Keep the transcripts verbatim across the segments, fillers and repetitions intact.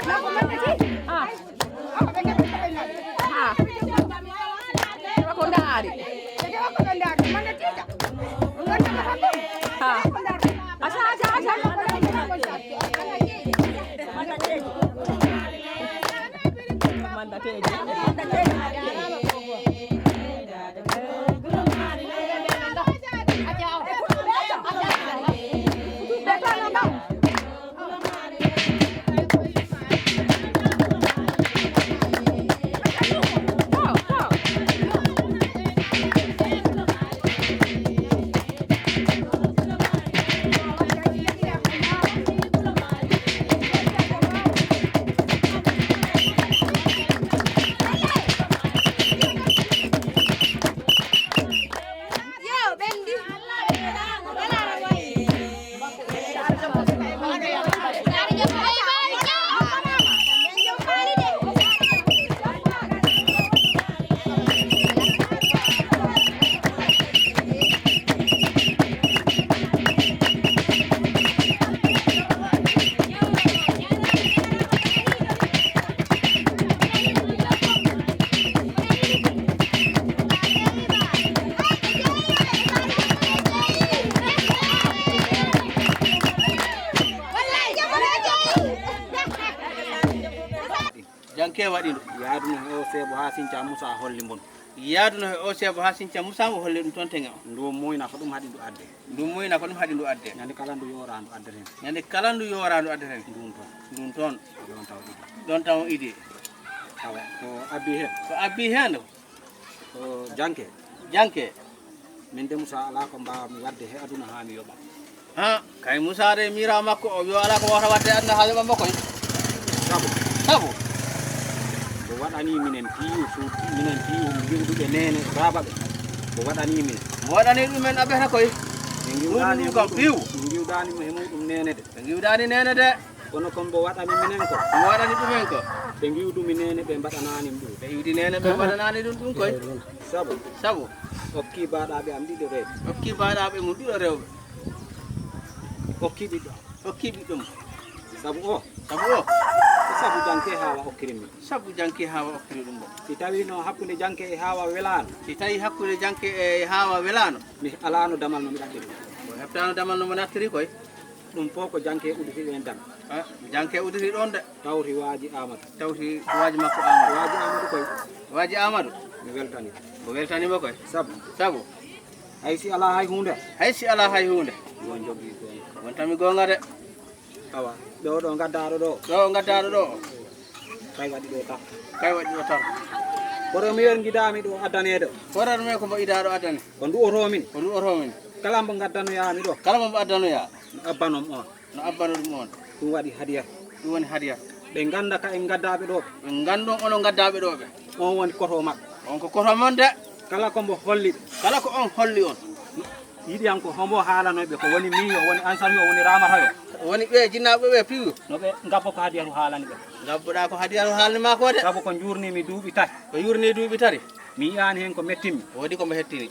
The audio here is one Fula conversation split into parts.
Ha. Ha. Ko ndaari. Ha. Aca, aca, aca. Mandateejo. Janke waɗi ndu. Yaadu no he o seebo haa Sinca Musa holli mbon. Yaadu no he o seebo haa Sinca Musa mo holli ɗum toon teŋe on. Ndu muyna ko ɗum haɗi ndu adde. Ndu muyna ko ɗum haɗi ndu adde. Ñande kala ndu yoora ndu adde heen. Ñande kala ndu yoora ndu adde heen. Ndun toon. Ndun toon. Ɗon taw idi. Ɗon taw idi. Awa, ko abbi heen. Ko abbi heen ɗo. Ko janke. Janke. Min de Musa alaa ko mbaawmi waɗde he aduna haa mi yoɓa. Ha, kay Musa de miira makko o wiyo alaa ko wawata waɗde aduna haa yoɓa mo koy. Sabu. Sabu. Ko waɗani minen piiw suudu, minen piiw ngiwduɓe neene e baaba ɓe. Ko waɗani minen. Mo waɗani ɗumen aɓe hata koy. Ɓe ngiwdaani Ɗum kam piiw. Ɓe ngiwdaani mo he muɗum neene de. Ɓe ngiwdaani neene de. Kono ko mbo waɗani minen ko. Mo waɗani ɗumen ko. Ɓe ngiwdumi neene ɓe mbaɗanaani ɗum. Ɓe iwdi neene ɓe mbaɗanaani ɗum ɗum koy. Sabu. Sabu. Okki baɗaaɓe am ɗiɗo rewɓe. Okki baɗaaɓe mum ɗiɗo rewɓe. Okki ɓiɗɗo. Okki ɓiɗɗo mum. Sabu o. Sabu o. Ko sabu janke haawa okkiri min. Sabu janke haawa okkiri ɗum ɗo. Si tawi no hakkunde janke e haawa welaano. Si tawi hakkunde janke e haawa welaano. Mi alaano damal no mi ɗaɓɓiri. O heɓtaano damal no mo nattiri koy. Ɗum fof ko janke uditi ɗen tan. Ah, janke uditi ɗon de. Tawti waaji Amadou. Tawti waaji makko Amadou. Waaji Amadou koy. Waaji Amadou. Mi weltani. O weltani mo koy. Sabu. Sabu. Hay si alaa hay huunde. Hay si alaa hay huunde. Won jogii goonga. Won tami goonga de. Awa, ɗo, ɗo ngaddaɗo ɗo. Ɗo ngaddaɗo ɗo. Kay waɗi ɗo tan. Kay waɗi ɗo tan. Kono mi yer ngidaami ɗo addaneede. Kono mi ko mbo idaɗo addane. Ko ndu'oto min. Ko ndu'oto min. Kala mbo ngaddanoyaami ɗo. Kala mbo mbo addanoya. No abbanom on. No abbano ɗum on. Ɗum waɗi hadiya. Ɗum woni hadiya. Ɓe ngannda ka en ngaddaaɓe ɗo. Ɓe nganndon onon ngaddaaɓe ɗo ɓe. On woni koto maɓɓe. On ko koto mon de. Kala ko mbo holli ɓe. Kala ko on holli on. Yiɗi an ko hombo haalanoy ɓe ko woni miyo, woni ansariyo, woni ramatayo. Woni ɓe jinnaaɓe ɓe piiw. No ɓe ngabbo ko hadiya to haalani ɓe. Ngabboɗaa ko hadiya to haalani maa ko de. Sabu ko njuurnimi duuɓi tati. Ko yuurni duuɓi tati. Mi yi'aani heen ko mettinmi. Woodi ko mbo hettini.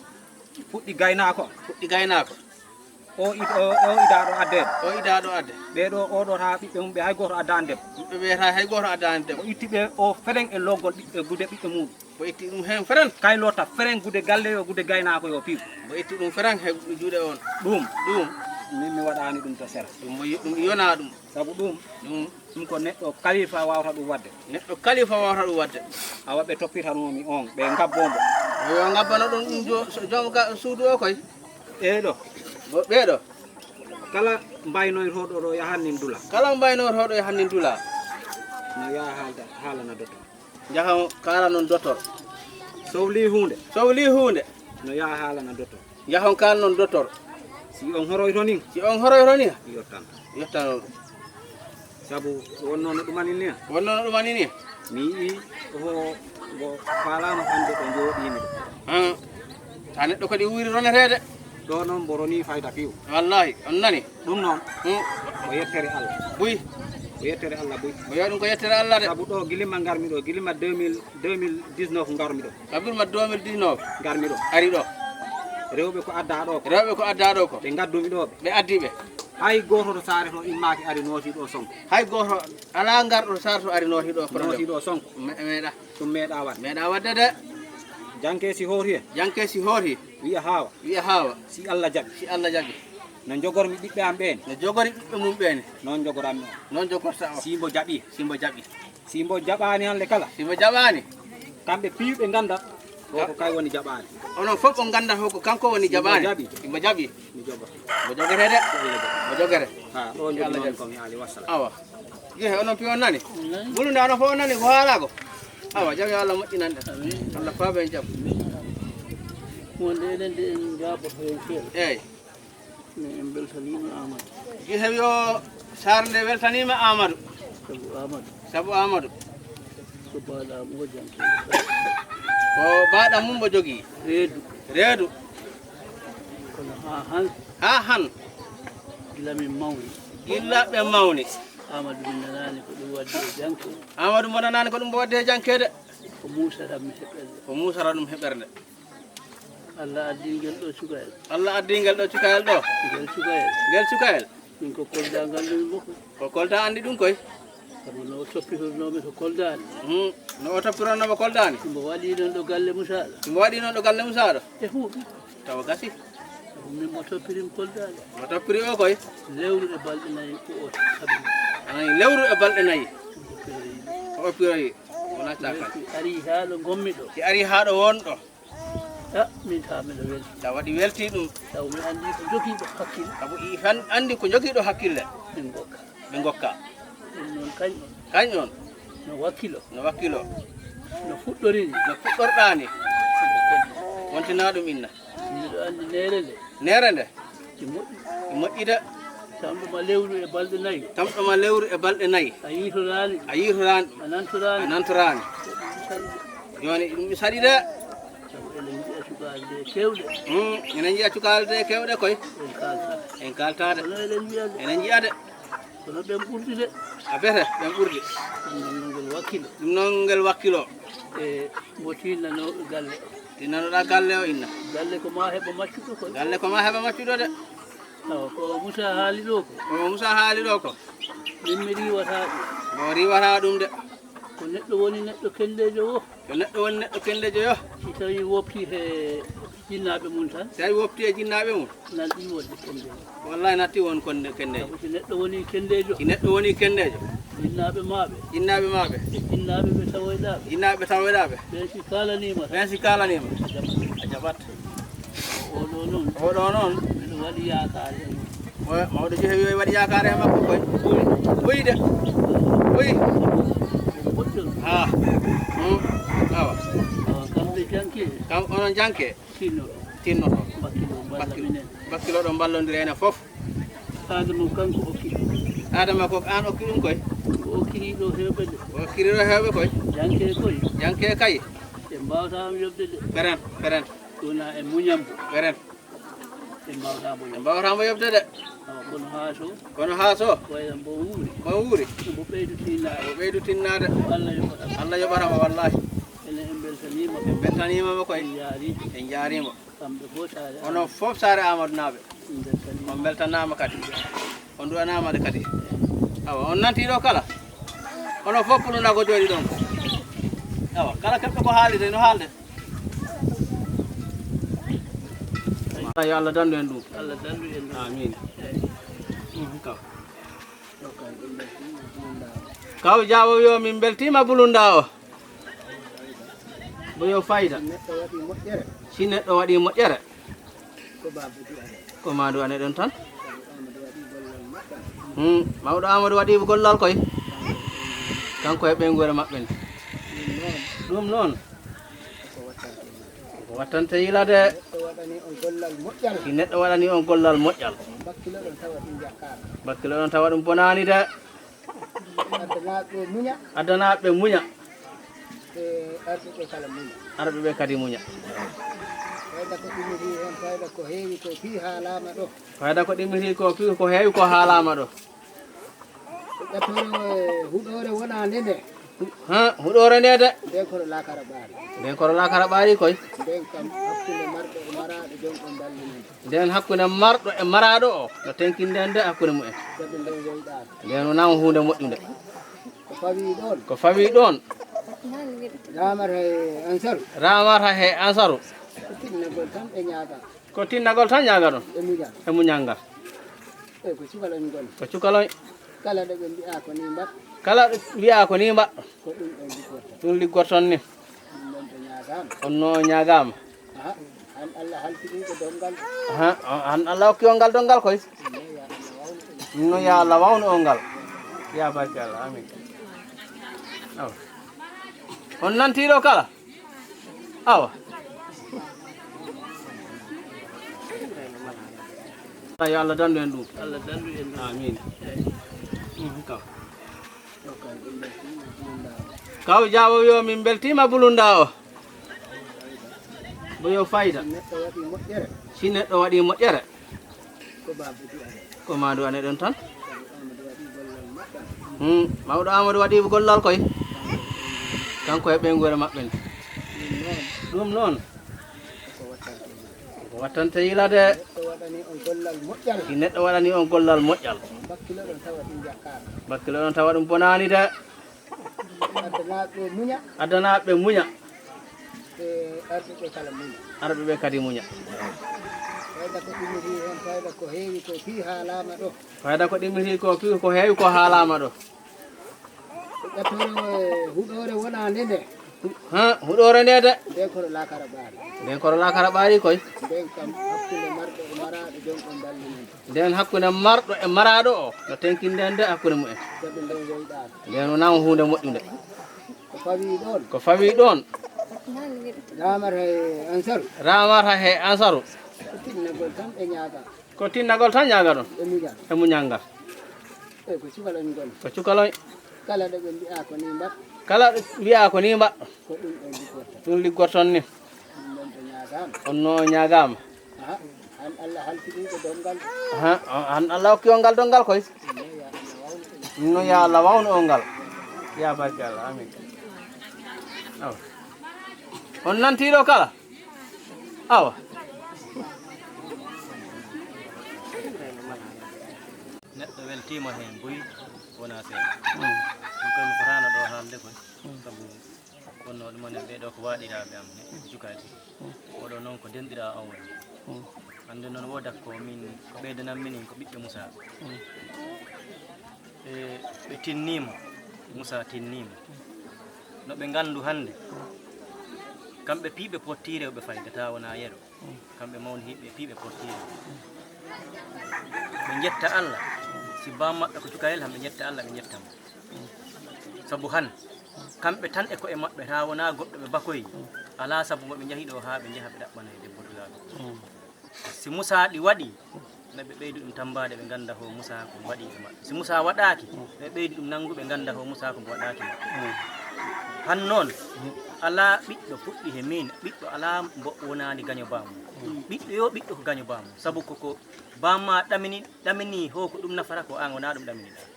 Fuɗɗi gaynaako. Fuɗɗi gaynaako. O id-, o, o idaaɗo addeede. O idaaɗo adde. Ɓee ɗo, o ɗo taa ɓiɓɓe mum ɓe hay gooto addaani debbo. Ɓiɓɓe ɓe taa hay gooto addaani debbo. O itti ɓe o felen e loggol ɓiɓɓe gude ɓiɓɓe mum. Mbo itti ɗum heen feren. Kay lotta feren gude galle yo gude gaynaako yo piiw. Mbo itti ɗum feren he juuɗe on. Ɗum. Ɗum. Min mi waɗaani ɗum to sera. Ɗum mo yi-, ɗum yonaa ɗum. Sabu ɗum. Ɗum. Ɗum ko neɗɗo kalifa wawata ɗum waɗde. Neɗɗo kalifa wawata ɗum waɗde. Awa ɓe toppitanoomi on, ɓe ngabboo mbo. Yo ngabbano ɗum, ɗum jo-, so-, joom ga-, suudu o koy. Ɓee ɗo. Mo ɓee ɗo. Kala mbaynoytooɗo ɗo yahan nin dula. Kala mbaynoytooɗo yahan nin dula. No yaha haalda, haalana doto. Njaha kala non dotor. Sohli huunde. Sohli huunde. No yaha haalana dotor. Njahon kal non dotor. Si on horoyto nin. Si on horoyto nin. Yottan. Yottan on. Sabu wonno no ɗumani ni. Wonno no ɗumani ni. Mi yi'i ho ngo faalama hande ɗo jooɗimi ɗo. Han. Ta neɗɗo kadi wuuri roneteede. Ɗo noon mbo ronii fayda piw. Wallahi, on nani. Ɗum noon, hmm, ko yettere Allah. Buy. Ko yettere Allah buy. Ko yo ɗum ko yettere Allah de. Sabu ɗo gilima ngarmi ɗo, gilima deux mille, deux mille dix-neuf ngarmi ɗo. Kabirma deux mille dix-neuf. Ngarmi ɗo. Ari ɗo. Rewɓe ko adda ɗo ko. Rewɓe ko adda ɗo ko. Ɓe ngaddumi ɗo ɓe. Ɓe addi ɓe. Hay gooto to saare to immaaki ari nooti ɗo Sonko. Hay gooto alaa ngarɗo to saare to ari nooti ɗo kono. Nooti ɗo Sonko. Me-, meeɗa. Ɗum meeɗa waɗ. Meeɗa waɗde de. Janke si hooti he. Janke si hooti. Wiya haawa. Wiya haawa. Si Allah jaɓi. Si Allah jaɓi. No jogormi ɓiɓɓe am ɓeen. No jogori ɓiɓɓe mum ɓeen. Noon jogoranmi on. Noon jogorta on. Si mbo jaɓi. Si mbo jaɓi. Si mbo jaɓaani hannde kala. Si mbo jaɓaani. Kamɓe piiw ɓe ngannda. Ko ko kay woni jaɓaani. Onon fof on ngannda ko kanko woni jaɓaani. Si mbo jaɓi. Si mbo jaɓi. Mi jogoto. Mbo jogete de. Mbo jogete. Ha, ɗo jogii noon ko mi haali, wassalam. Awa. Jehe, onon piiw on nani? Bulunde onon fof on nani ko haalaa ko? Awa, jam yo Allah moƴƴinan ɗe. Amiin. Allah faaba en jam. Wonde enen de en njaaboto heen seeɗa. Eey. Min en mbeltaniima Amadou. Jehe yo Saar nde weltaniima Amadou. Sabu Amadou. Sabu Amadou. Ko baaɗa mo jam. Ko baaɗa mum mbo jogii. Reedu. Reedu. Kono haa han. Haa han. Gila min mawni. Gila ɓe mawni. Amadou min nanaani ko ɗum waɗde e janke. Amadou mo nanaani ko ɗum waɗde e janke de. Ko Muusa tan mi heɓɓere. Ko Muusa tan ɗum heɓɓere nde. Allah addi ngel ɗo cukayel. Allah addi ngel ɗo cukayel ɗo. Ngel cukayel. Ngel cukayel. Min ko Kolda nganndu-mi mo ko. Ko Kolda anndi ɗum koy. Sabu no o toppitotnoo-mi to Kolda ni. Hmm. No o toppitotnoo mo Kolda ni. Mbo waɗi noon ɗo galle Musaa ɗo. Mbo waɗi noon ɗo galle Musaa ɗo. E huuɓi. Tawa gasi. Sabu min mo toppiri mi Kolda ni. Mo toppiri o koy. Lewru e balɗe nayi ko o sabi. Ayi, lewru e balɗe nayi. Ko o piroyi. Ko o piroyi. Wonaa caakaan. Si ari haa ɗo ngonmi ɗo. Si ari haa ɗo won ɗo. Ah, min taa miɗo welti. Tawa ɗi welti ɗum. Taw mi anndi ko jogiiɗo hakkille. Sabu i fan anndi ko jogiiɗo hakkille. Min ngokka. Ɓe ngokka. Ɗum noon kañ on. Kañ on. No wakkilo. No wakkilo. No fuɗɗorini. No fuɗɗorɗaani. Wontinaa ɗum inna. Miɗo anndi neere nde. Neere nde. Ɗi moƴƴi. Ɗi moƴƴi de. Tamɗo ma lewru e balɗe nayi. Tamɗo ma lewru e balɗe nayi. A yiitoraani. A yiitoraani. A nantoraani. A nantoraani. Jooni ɗum saɗi de. Sabu ene njiya cukaale ɗe keewɗe. Hmm, ene njiya cukaale ɗe keewɗe koy. En kaalta. En kaalta de. Kono eɗen njiya de. Ene njiya de. Kono ɓen ɓurdi de. A bete, ɓen ɓurdi. Ɗum noon ngel wakkilo. Ɗum noon ngel wakkilo. E mo tinnanoo galle o. Tinnanoɗaa galle o inna. Galle ko ma heɓa maccuɗo koy. Galle ko ma heɓa maccuɗo de. Awa, ko Musa haali ɗo ko. Ko Musa haali ɗo ko. Min mi riiwataa ɗum. Mo riiwataa ɗum de. Ko neɗɗo woni neɗɗo kendeejo wo. Ko neɗɗo woni neɗɗo kendeejo yo. Si tawii wopti he jinnaaɓe mum tan. Si tawii wopti he jinnaaɓe mum. Nan ɗum wonde kendeejo. Wallahi natti won konde kendeejo. Sabu si neɗɗo woni kendeejo. Si neɗɗo woni kendeejo. Jinnaaɓe maaɓe. Jinnaaɓe maaɓe. Jinnaaɓe ɓe tawoyɗaaɓe. Jinnaaɓe ɓe tawoyɗaaɓe. Ɓen si kaalaniima tan. Ɓen si kaalaniima. A jaɓat. A jaɓat. Oɗo noon. Oɗo noon. Miɗo waɗi yaakaare e mum. Oya, mawɗo Jehe wiyo waɗi yaakaare e makko koy. Ɓuy de. Ɓuy. Moƴƴol. Ha. Hmm. Awa. Awa, kamɓe janke. Kam onon janke. Tinnoɗo. Tinnoɗo. Bakkilo, balla minen. Bakkiloɗo mballondira enen fof. Adama kanko okki. Adama ko an okki ɗum koy. Ko okkiri ɗo heewɓe de. Ko okkiri ɗo heewɓe koy. Janke koy. Janke kay. Ɓe mbawata am yobde de. Peren, peren. Wona e muñambo. Peren. Ɓe mbawata mo yobde. Ɓe mbawata mo yobde de. Awa, kono haa so. Kono haa so. Wayla mbo wuuri. Mbo wuuri. Mbo ɓeydu tinnaade. Mbo ɓeydu tinnaade. Allah yoɓata. Allah yoɓata mo wallahi. Enen en mbeltaniima. En mbeltaniima mo koy. En njaariima. En njaariima. Kamɓe fof saare. Onon fof saare Amadou naaɓe. En mbeltaniima. On mbeltanaama kadi. On duwanaama de kadi. Awa, on nanti ɗo kala. Onon fof puluna ko jooɗi ɗon ko. Awa, kala keɓɗo ko haalde no haalde. Yo Allah dandu en ɗum. Allah dandu en ɗum. Amin. Mhm, kaw. Kaw Jaabo yo min mbeltiima Bulunda o. Mbo yo fayda. Neɗɗo waɗi moƴƴere. Si neɗɗo waɗi moƴƴere. Ko ma duwane ɗon tan. Hmm, mawɗo Amadou waɗi gollal koy. Kanko e ɓeynguure maɓɓe nde. Ɗum noon. Ko wattante yila de. Neɗɗo waɗani on gollal moƴƴal. Si neɗɗo waɗani on gollal moƴƴal. Bakkiloɗon tawa ɗum yakkaaka. Bakkiloɗon tawa ɗum bonaani de. Addanaaɓe muña. Addanaaɓe muña. E arɓe ɓe kala muña. Arɓe ɓe kadi muña. Fayda ko ɗumiri heen, fayda ko heewi ko fii haalaama ɗo. Fayda ko ɗumiri ko fii ko heewi ko haalaama ɗo. Ko ƴattoore huɗoore wonaa nene. Ha, huɗoore nde de. Nden kono laakara ɓaari. Nden kono laakara ɓaari koy. Nden kam hakkunde marɗo e maraaɗo, jom ɗum ballinande. Nden hakkunde marɗo e maraaɗo o, no tenkinden de hakkunde mumen. Sabi nden woyɗaaka. Nden wonaa huunde moƴƴunde. Ko fawi ɗon. Ko fawi ɗon. Raamata e Ansaru. Raamata e Ansaru. Ko tinnagol tan e ñaagal. Ko tinnagol tan ñaagaɗon. E muñal. E muñal ngal. Eyi, ko cukalon ngoni. Ko cukalon. Kala ɗo ɓe mbi'aa ko ni mbaɗ. Kala ɗo mbi'aa ko ni mbaɗ. Ko ɗum ɗo liggorta. Ɗum liggorton ni. Ɗum ɗon ɓe ñaagaama. On no ñaagaama. Aha, han Allah halfini ko donngal. Aha, han Allah hokki on ngal donngal koy. Ɗum no ya Allah wawno on ngal. Ya barke Allah, amin. Awa. On nantiiɗo kala? Awa. Yo Allah dandu en ɗum. Allah dandu en ɗum. Amin. Mhm, kaw. Kaw Jaabo yo min beltiima bulunda o. Bo yo fayda. Si neɗɗo waɗi moƴƴere. Ko maa duwane ɗon tan. Hmm, mawɗo Amadou waɗi gollal koy. Kanko e ɓeynguure maɓɓe nde. Ɗum noon. Ko wattante yila de. Si neɗɗo waɗani on gollal moƴƴal. Bakkiloɗon tawa ɗum bonaani de. Addanaaɓe muña. Addanaaɓe muña. E arɓe ɓe kala muña. Arɓe ɓe kadi muña. Fayda ko ɗimiri heen, fayda ko heewi ko fii haalaama ɗo. Fayda ko ɗimiri ko fii ko heewi ko haalaama ɗo. Ƴattoore huɗoore wonaa nde nde. Ha, huɗoore nde de. Nden kono laakara ɓaari. Nden kono laakara ɓaari koy. Nden kam hakkunde marɗo e maraaɗo, jom ɗum ballinande. Nden hakkunde marɗo e maraaɗo o, no tenkinden de hakkunde mumen. Sabi nden woyɗaaka. Nden wonaa huunde moƴƴunde. Ko fawi ɗon. Ko fawi ɗon. Raamata e Ansaru. Raamata e Ansaru. Ko tinnagol tan e ñaagal. Ko tinnagol tan ñaagaɗon. E muñal. E muñal ngal. Eyi, ko cukalon ngoni. Ko cukalon. Kala ɗo ɓe mbi'aa ko ni mbaɗ. Kala ɗo mbi'aa ko ni mbaɗ. Ko ɗum ɗo liggorta. Ɗum liggorton ni. Ɗum ɗon ɓe ñaagaama. On no ñaagaama. Aha, han Allah halfini ko donngal. Aha, han Allah hokki on ngal donngal koy. Ɗum no ya Allah wawno on ngal. Ya barke Allah, amin. Awa. On nantiiɗo kala? Awa. Neɗɗo weltiima heen buy wonaa seeɗa. Mm. Ɗum koye mi fotaano ɗo haalde koy. Mm. Sabu wonnoo ɗum en ɓee ɗo ko waaɗiraaɓe am he jukaaki. Mm. Oɗo noon ko denɗiraawo am woni. Mm. Hannde noon woodat ko min, ko ɓeydanan minin ko ɓiɓɓe Musaa. Mm. E, ɓe tinniima, Musaa tinniima. No ɓe nganndu hannde, kamɓe piiɓe pottiire ɓe faydataa wonaa yero. Kamɓe mawni hiɓɓe piiɓe pottiire. Ɓe njetta Allah. Si baa maɓɓe ko cukalel han ɓe njetta Allah, ɓe njetta mo. Sabu han, kamɓe tan e ko'e maɓɓe, taa wonaa goɗɗo ɓe bakoyi. Alaa sabu mo ɓe njahi ɗo haa ɓe njaha ɓe ɗaɓɓana e debbo dulaaɗo. Si Musaa ɗi waɗi, no ɓe ɓeydi ɗum tammbaade, ɓe ngannda ho Musaa ko waɗi e maɓɓe. Si Musaa waɗaaki, ɓe ɓeydi ɗum nanngu, ɓe ngannda ho Musaa ko waɗaaki maɓɓe. Han noon, alaa ɓiɗɗo fuɗɗi he miin, ɓiɗɗo alaa mbo wonaani gaño baamum. Ɓiɗɗo yo ɓiɗɗo ko gaño baamum. Sabu ko, ko baamma ɗamini, ɗamini ho ko ɗum nafata ko aan wonaa ɗum ɗaminiɗaa.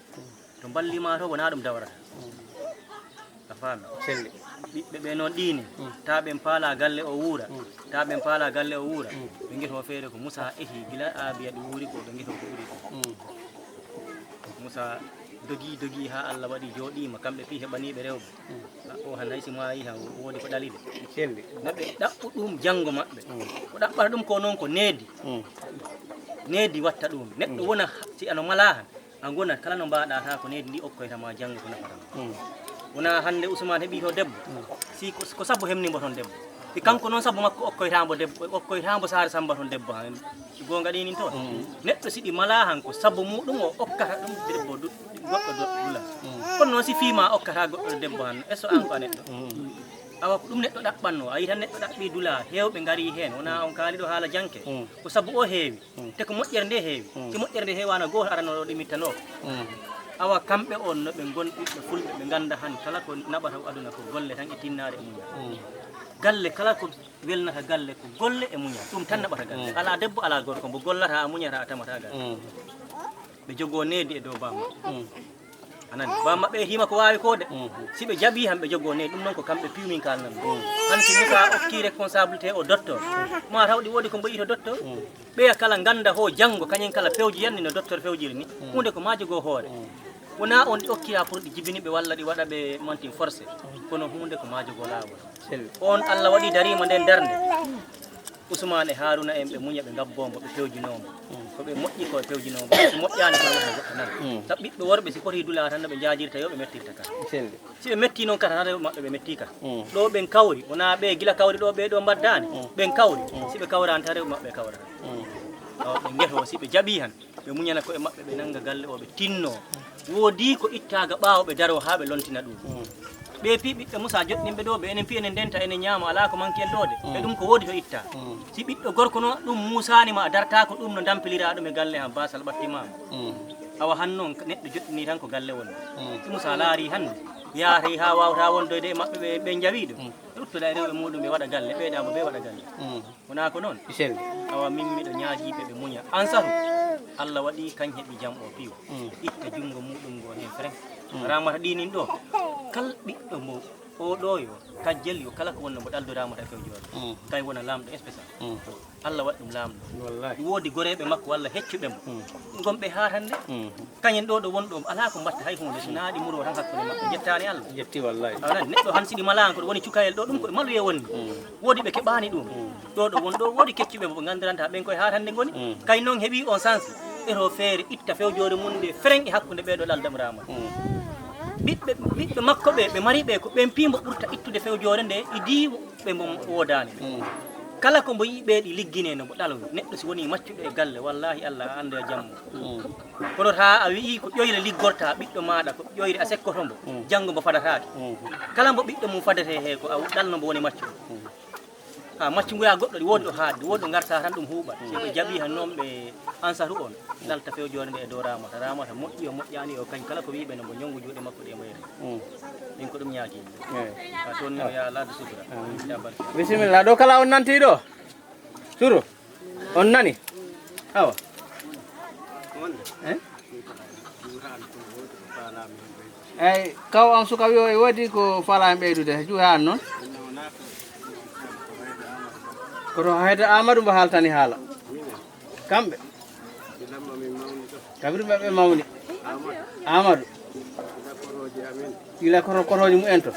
To mballii ma to wonaa ɗum dawarata. A faami? Selli. Ɓiɓɓe ɓe noon ɗiine, taa ɓen paala galle o wuura, taa ɓen paala galle o wuura. Ɓe ngeto feere ko Musaa ehi gila Aabiya ɗi wuuri ko ɓe ngeto ko ɓuri ko. Musaa dogi, dogi haa Allah waɗi jooɗiima, kamɓe fii heɓaniiɓe rewɓe. O han hay si maayi han, o woodi ko ɗalide. Selli. No ɓe ɗaɓɓu ɗum janngo maɓɓe. Ko ɗaɓɓata ɗum ko noon ko needi. Needi watta ɗum. Neɗɗo wona si ano malaa han. A ngonat kala no mbaɗa taa ko needi ndi okkoyta ma janngo ko nafata ma. Wona hannde Ousmane heɓi to debbo. Si ko, ko sabu hemni mbo toon debbo. Si kanko noon sabu makko okkoyta mbo debbo, okkoyta mbo saare Samba toon debbo han. Goonga ɗi nin toon. Neɗɗo si ɗi malaa han ko sabu muɗum o okkata ɗum debbo du-, goɗɗo du-, dula. Kono noon si fii ma okkata goɗɗo debbo han, est-ce que an ko a neɗɗo? Awa ko ɗum neɗɗo ɗaɓɓanno, a yii tan neɗɗo ɗaɓɓi dula, heewɓe ngarii heen, wona on kaaliɗo haala janke. Ko sabu o heewi. Te ko moƴƴere nde heewi. Si moƴƴere nde heewaano gooto arano ɗo ɗimittano. Awa kamɓe on no ɓe ngon ɓiɓɓe fulɓe ɓe ngannda han kala ko naɓata o aduna ko golle tan e tinnaare e muñal. Galle kala ko welnata galle ko golle e muñal. Ɗum tan naɓata galle. Alaa debbo alaa gorko mbo gollata a muñata a tamata galle. Ɓe jogoo needi e dow bamma. Anan, ba maɓɓe e hima ko waawi ko de. Si ɓe jaɓii han ɓe jogoo ne, ɗum noon ko kamɓe piiw min kaalnan. Han si Musa okkii responsabilité o docteur, ma taw ɗi woodi ko mboyi to docteur. Ɓeya kala ngannda ho janngo, kañen kala pewji yanni no docteur fewjiri ni. Huunde ko maa jogoo hoore. Wonaa on ɗi okkira pour ɗi jibini ɓe walla ɗi waɗa ɓe mantin forcé. Kono huunde ko maa jogoo laawol. On Allah waɗi dariima nden darnde. Usmaan e Haaruna en ɓe muña ɓe ngabboo mbo ɓe pewjinoo mbo. Ko ɓe moƴƴi ko ɓe pewjinoo mbo. Si moƴƴaani ko wona goɗɗo nan. Sabu ɓiɓɓe worɓe si poti dulaa tan no ɓe njaajirta yo ɓe mettirta ka. Si ɓe metti noon kata tan rew maɓɓe ɓe metti ka. Ɗo ɓen kawri, wonaa ɓe gila kawri ɗo ɓe ɗo mbaddaani. Ɓen kawri, si ɓe kawraani tan rew maɓɓe kawrata. Awa ɓe ngeto si ɓe jaɓii han. Ɓe muñana ko'e maɓɓe, ɓe nannga galle o, ɓe tinnoo. Woodii ko ittaaga ɓaawo, ɓe daroo haa ɓe lontina ɗum. Ɓe pii ɓiɓɓe Musa joɗɗinɓe ɗo, ɓe enen pii enen ndenta, enen ñaama, alaa ko manki en ɗo de. E ɗum ko woodi to ittaa. Si ɓiɗɗo gorko noon ɗum muusaani ma, a dartaako ɗum no ndampilira ɗum e galle han, baasal ɓattimaama. Awa han noon neɗɗo joɗɗini tan ko galle woni. Si Musa laari hannde, yaatay haa waawata wondoyde e maɓɓe, ɓe, ɓe njawii ɗum. Ruttoɗa e rewɓe muɗum ɓe waɗa galle, ɓeyda mo ɓe waɗa galle. Wonaa ko noon? Awa min miɗo ñaagii ɓe ɓe muña. Ansaru, Allah waɗi kañ heɓi jam o piw. Itta junngo muɗum ngo heen fren. Ramata ɗinin ɗo. Kal ɓiɗɗo mo o ɗo yo kajjel yo kala ko wonno mo ɗaldo Ramata e fewjoore. Kay wona laamɗo spécial. Allah waɗi ɗum laamɗo. Wallahi. Woodi goreeɓe makko walla heccuɓe mo. Ngonɓe haa hannde. Kañen ɗo ɗo won ɗo alaa ko mbatta hay huunde so naaɗi muro tan hakkunde maɓɓe. Jettaani Allah. Jetti wallahi. Awa nan neɗɗo han siɗi malaani ko ɗo woni cukayel ɗo ɗum ko maluye wonni. Woodi ɓe keɓaani ɗum. Ɗo ɗo won ɗo woodi keccuɓe mo ɓe nganndiranta ɓen koye haa hannde ngoni. Kay noon heɓi on sansi. Ɓeto feere itta fewjoore mum nde feren e hakkunde ɓee ɗo ɗaldam Ramata. Ɓiɓɓe, ɓiɓɓe makko ɓe, ɓe mari ɓe ko ɓen piimbo ɓurta ittude fewjoore nde e diiwo. Ɓe mbo woodaani ɓe. Kala ko mbo yi'i ɓee ɗi ligginee no mbo ɗalo. Neɗɗo si wonii maccuɗo e galle, wallaahi Allah a annda jammo. Kono taa a wi'ii ko ƴoyre liggortaa ɓiɗɗo maaɗa, ko ƴoyre a sekkoto mbo, janngo mbo fadataake. Kala mbo ɓiɗɗo mum fadetee he ko a ɗalno mbo woni maccuɗo. Ha maccu nguyaa goɗɗo ɗi woodi ɗo haadde, woodi ɗo ngartaa tan ɗum huuɓat. Si ɓe jaɓii han noon ɓe Ansaru on, ɗalta fewjoore nde e dow Ramata. Ramata moƴƴi o moƴƴaani o kañ kala ko wi'i ɓe no mbo ñonngu juuɗe makko ɗe mbo yere. Min ko ɗum ñaagii. A toon no ya laadu sutura. Ya barke. Bisimilla, ɗo kala on nanti ɗo? Suru. On nani? Awa. Eh? Eyi, kaw am suka wiyo e woodi ko faala en ɓeydude, juuya an noon. Koto Hayda Amadou mbo haaltani haala. Kamɓe. Kabiri maɓɓe mawni. Amadou. Gila koto kotooji mumen to.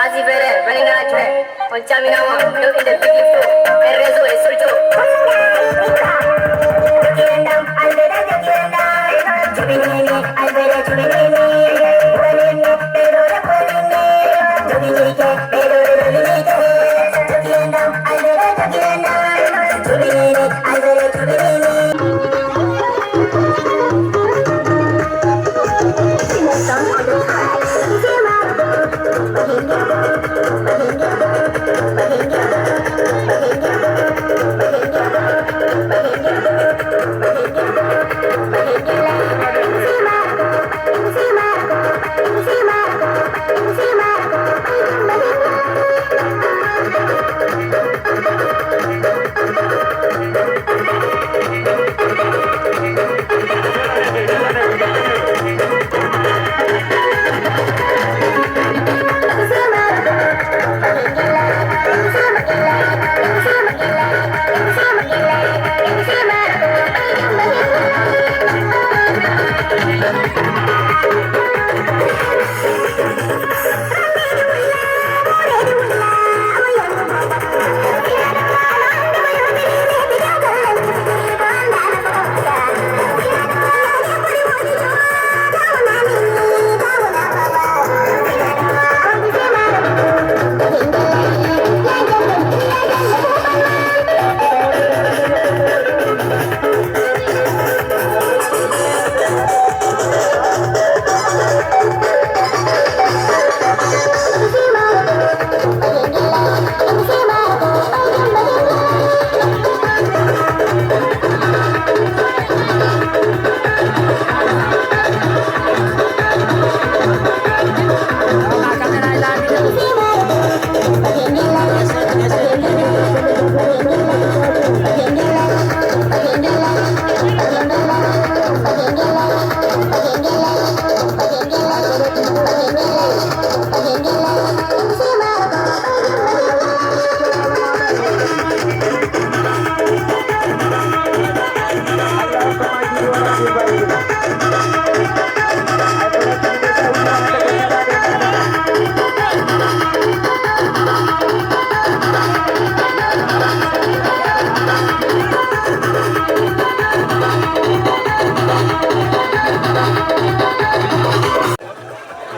Asi bere, bere nga jwe. On camina mo, ɗo inde bigi fo, e réseau e solto.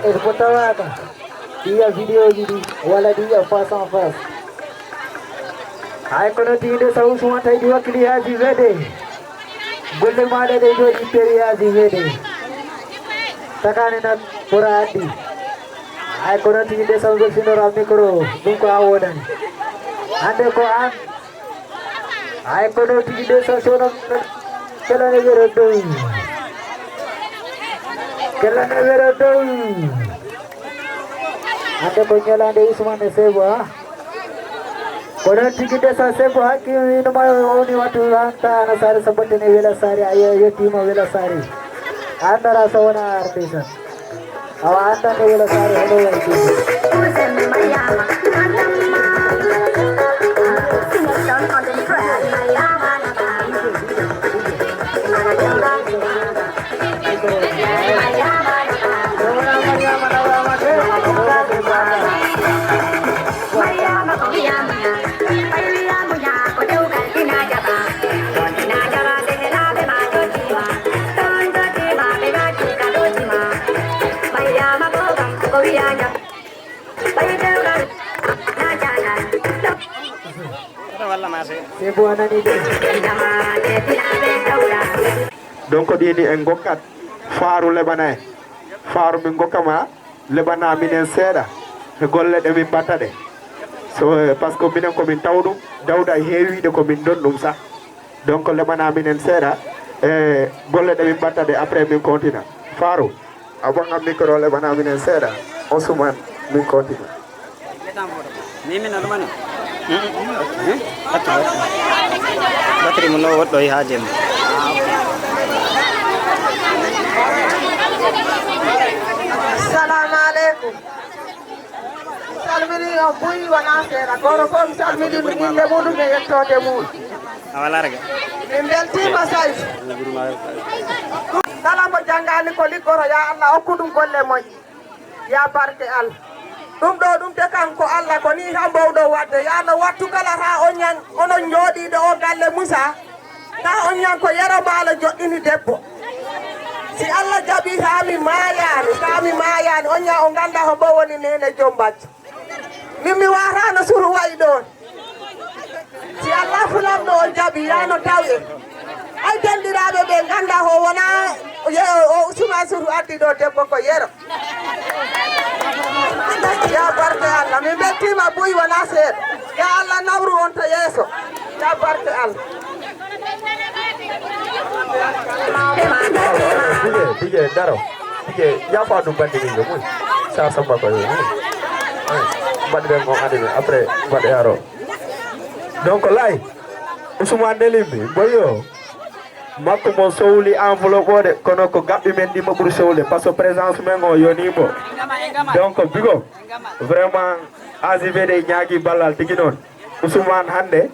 Ko tawaaka ɗi yiya vidéo ji ɗi walla ɗi yiya face en face. Hay kono tigi nde saw suma tawi ɗi wakkili yaaji weede. Golle maaɗa ɗe jooɗi pewi yaaji weede. Takani nak ɓura addi. Hay kono tigi nde saw belsinora micro ɗum ko a wodani. Hande ko an. Hay kono tigi nde saw sono kelane wero dow. Kelane wero dow. Hande ko ñalande Ousmane Sebo ha. Ko ɗon tigi nde sa Sebo hakki wino ma oni wattu hanta ana sare sabote ne wela sare ayo yettima wela sare. Andara so wona arde tan. Awa andan ne wela sare hono wayi. Sebo a nani de. Donc ɗini en gokkat faaru leɓana en. Faaru min gokka ma leɓana minen seeɗa e golle ɗe min mbatta ɗe. So, eh, parce que minen ko min taw ɗum, Dawda heewiɗe ko min don ɗum sa. Donc leɓana minen seeɗa e golle ɗe min mbatta ɗe, après min kontina. Faaru, a ɓonga micro leɓana minen seeɗa. Ousmane, min kontina. Mimi no ɗumani. Batterie mo no woɗɗo e haaje mo. Salamu aleykum. Mi salmini on buy wona seeɗa. Gooto fof mi salmini ɗum innde muɗum e yettoode mum. A wala raga. Min mbeltiima Sayd. Kala mo janngaani ko liggoto, ya Allah okku ɗum golle moƴƴe. Ya barke Allah. Ɗum ɗo ɗum te kanko Allah ko ni tan mbowɗo waɗde. Ya Allah wattu kala haa on ñan onon njooɗiiɗo o galle Moussa. Taa on ñan ko Yero Baalo joɗɗini debbo. Si Allah jaɓi taa mi maayaani, taa mi maayaani, on ñan on ngannda ko mbo woni neene Jombajjo. Min mi waataano suru wayi ɗoon. Si Allah fulanno o jaɓi, yaano taw en. Ay denɗiraaɓe ɓe ngannda ko wona ye-, o Usman suru addi ɗo debbo ko Yero. Ya barke Allah, min mbeltiima buy wona seeɗa. Ya Allah nawru on to yeeso. Ya barke Allah. Bige, bige, daro. Bige, yafa ɗum bandi min yo muy. Sa samba ko yo muy. Mbaɗiren on animé, après mbaɗe haro. Donc lay, Ousmane Nelimbi, boyo. Makko mo sowli enveloppe o de, kono ko gaɓɓi men ɗi mo ɓuri sowle, parce que présence men o yoni mo. Donc bigo, vraiment, A J V D ñaagi ballal tigi noon. Ousmane hannde,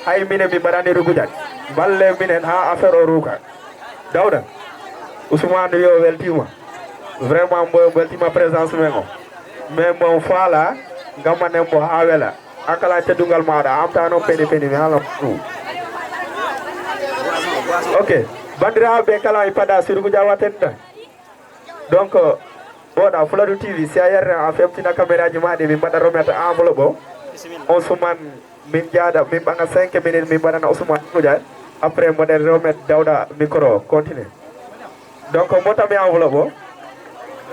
hay minen mi mbaɗani rugujat. Balle minen haa affaire o ruuka. Dawda, Ousmane yo weltiima. Vraiment, mbo weltiima présence men o. Mais mbo faala, ngammanen mbo haa wela. An kala teddungal maaɗa, a amta noon peni peni, mi haala ɗum. Ok, banndiraaɓe kala mi paɗa sirgu jawaten ɗa. Donc, ɓooɗa Fuladu T V, si a yarre a femtina caméra ji ma ɗi, min mbaɗa remettre enveloppe o. On suman min jaada, min ɓaŋa cinq minutes, min mbaɗana Ousmane Goudiaye. Après, mboɗen remettre Dawda micro, continue. Donc, mbottami enveloppe o.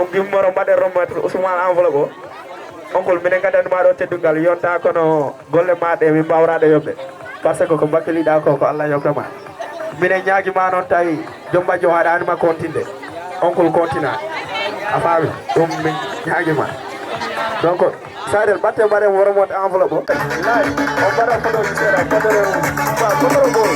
On gimmoro mbaɗen remettre Ousmane enveloppe o. Onkol, minen ngaddani ma ɗo teddungal, yonta kono golle ma ɗe min mbawra ɗe yoɓde. Parce que ko mbakkiliɗa ko, ko Allah yoɓta ma. Minen ñaagi ma noon tawi Joom majjo haɗaani ma continde. Onkol continue. A faami? Ɗum min ñaagi ma. Donc, Saydel, batte mbaɗe mo remote enveloppe o. Laay, on mbaɗa photo ji seeɗa, photo, ba, photo gol.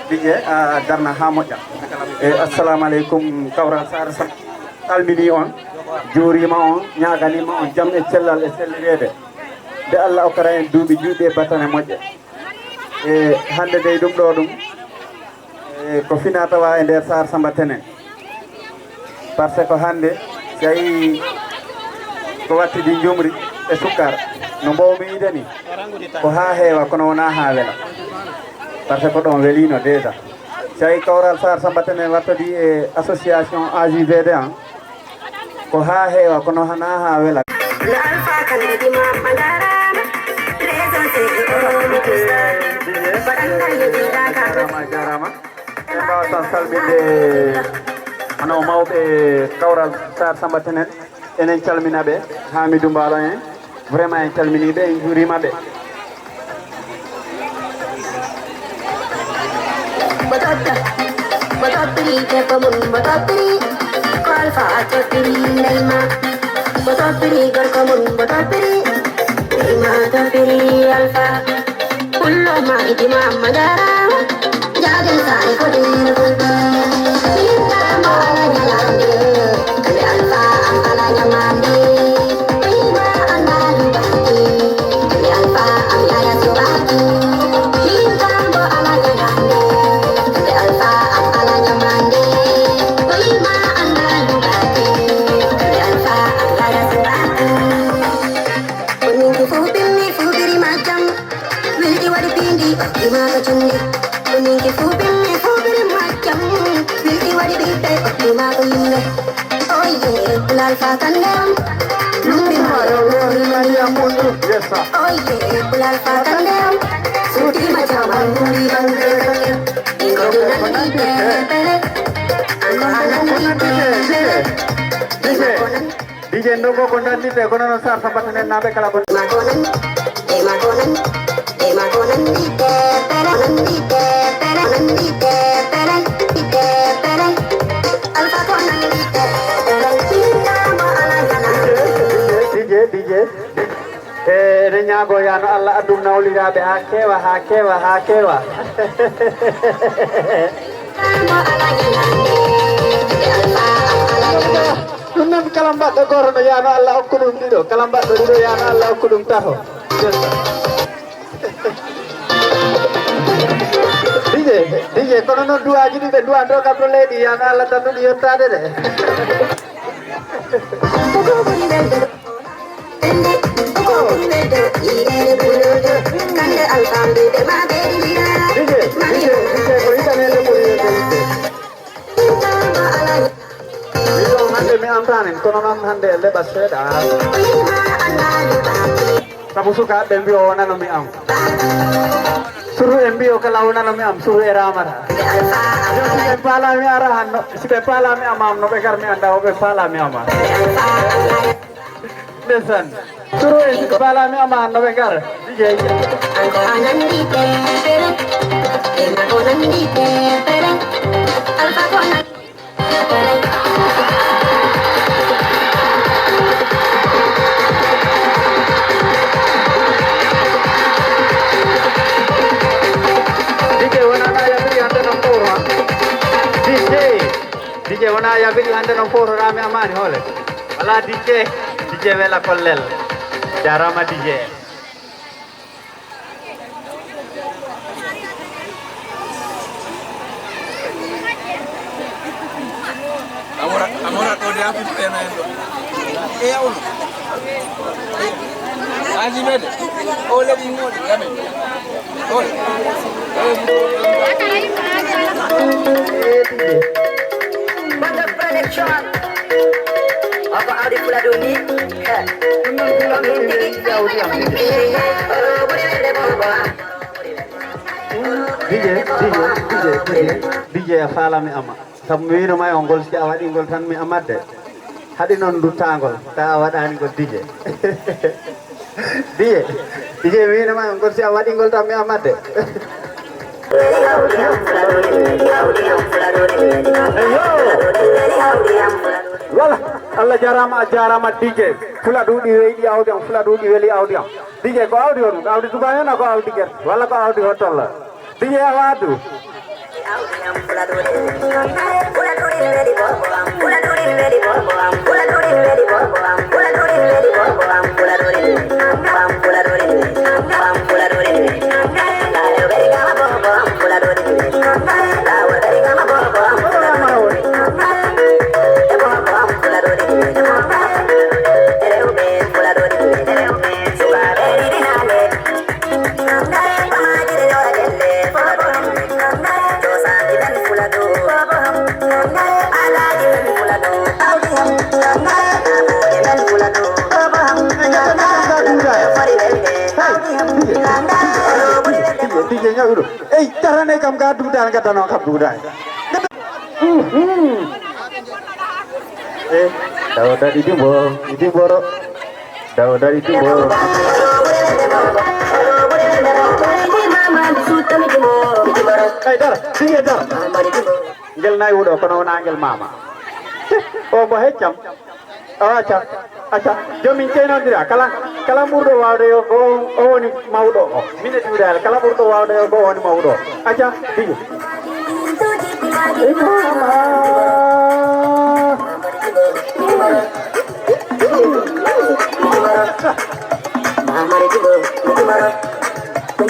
Dije, a darna ha moƴƴa. E, assalamu aleykum, Kawral Sar Sam. Salmini on, juurima on, ñaaganima on jam e cellal e sellireede. Nde Allah okkata en duuɓi juuɗi e battane moƴƴe. E hannde dey ɗum ɗo ɗum, e ko fina tawa e nder Sar Samba Tenen. Par ce que hannde, si a yii ko wattidi njumri e sukkar, no mbawmi yiide ni, ko haa heewa, kono wonaa haa wela. Par ce que ɗon welino déjà. Si a yii Kawral Sar Samba Tenen wattodi e association A J V D an, ko haa heewa, kono hanaa haa wela. No Alpha Kandé Dima Mangarama, réseau C E O, mi tusta. Waɗangal yejiɗa ka. Jarama, jarama. En mbaawa tan salminde hono mawɓe Kawral Sar Samba Tenen. Enen calmina ɓe, Hamidou Mbaalo en. Vraiment, en calminii ɓe, en njuuriima ɓe. Mbo totta, mbo toppiri debbo mum, mbo toppiri. Ko Alfa toppiri Neymar. Mbo toppiri gorko mum, mbo toppiri. Neymar toppiri Alfa. Pullo ma idima ma jarama. Jaden sa e ko dum. Inda mo ala nyalande. Kale Alfa am ala nyamande. Ima anda lubati. Kale Alfa am ala subati. Inda mo ala nyalande. Kale Alfa am ala nyamande. Ima anda lubati. Kale Alfa am ala subati. Ko ninki fof ɓenni fof biri majjam. Wilɗi waɗi piindi, okki ma ko cunndi. Ko ninki fof ɓenni fof biri majjam. Wilɗi waɗi ɓiɓɓe, okki ma ko yimɓe. Oye, Pulal fa kande am. Lumbi ma yo wori Mariam Mundu. Yes, sir. Oye, Pulal fa kande am. Suuti ma jaman, muri man de kake. Iko nandi de pere. Ako nandi de pere. Iko nandi. D J Ndongo ko nandite, kono noon Sar Samba Tenen naaɓe kala ko. D J, D J. E, eɗen ñaago yaano Allah addum nawliraaɓe haa keewa, haa keewa, haa keewa. Ɗum noon kala mbaɗɗo gooto no yaano Allah hokku ɗum ɗiɗo, kala mbaɗɗo ɗiɗo yaano Allah hokku ɗum tato. D J, D J, kono noon duwaaji ɗi ɓe duwanto kam to leydi, yaano Allah tan ɗum yottaade de. Yo, hannde mi amtaani, kono noon hannde e leɓa seeɗa. Sabu sukaaɓe ɓe mbiyo wonano mi am. Suru e mbiyo kala wonano mi am, suru e ramata. Si ɓe paala mi ara hanno, si ɓe paala mi ama am, no ɓe gar mi annda o ɓe paala mi ama. Ndeysaan. Toro en siɗi bala mi ama no ɓe gar. Ije, ije. An ko a nandi pepere. E ma ko nandi pepere. Alfa ko nandi pepere. D J wona na yabiri hande no fowro. D J. D J wona yabiri hande no fowro rami amani hole. Wala D J, D J wela kollel. Jarama D J. Amora, amora, ɗo de afi ɓena en ɗo. E yawno. Aji ɓe de. O leɗi ngoni, gamin. Banda production. Ako awdi pula ɗo ni. Ɓuri welde bobo. D J, D J, D J, D J, D J a faalami ama. Sabu mi wiino ma on ngol si a waɗi ngol tan mi amat de. Haɗi noon nduttangol, ta a waɗani ngol D J. D J, D J mi wiino ma on ngol si a waɗi ngol tan mi amat de. Voilà, Allah jarama, a jarama D J. Fula duuɗi weyɗi awdi am, fula duuɗi weli awdi am. Dije, ko awdi honɗum? Awdi tubaaño na ko awdi gerte? Walla ko awdi hottolla? Dije, a waadu. Dije, ñaw ɗo. Ey, darane kam ga dugdal, gadda noon kam dugdal. Mhm. Eh, Dawda ɗiɗi mbo, ɗiɗi mboro. Dawda ɗiɗi mbo. Ay, dara, dije, dara. Ngel nayi wuɗo, kono wona ngel mama. O mbo heccam. O acca, acca. Jomin ceenondira. Kala, kala ɓurɗo waawde yo ko o woni mawɗo o. Min e Dawda, kala ɓurɗo waawde yo ko o woni mawɗo o. Acca, dije.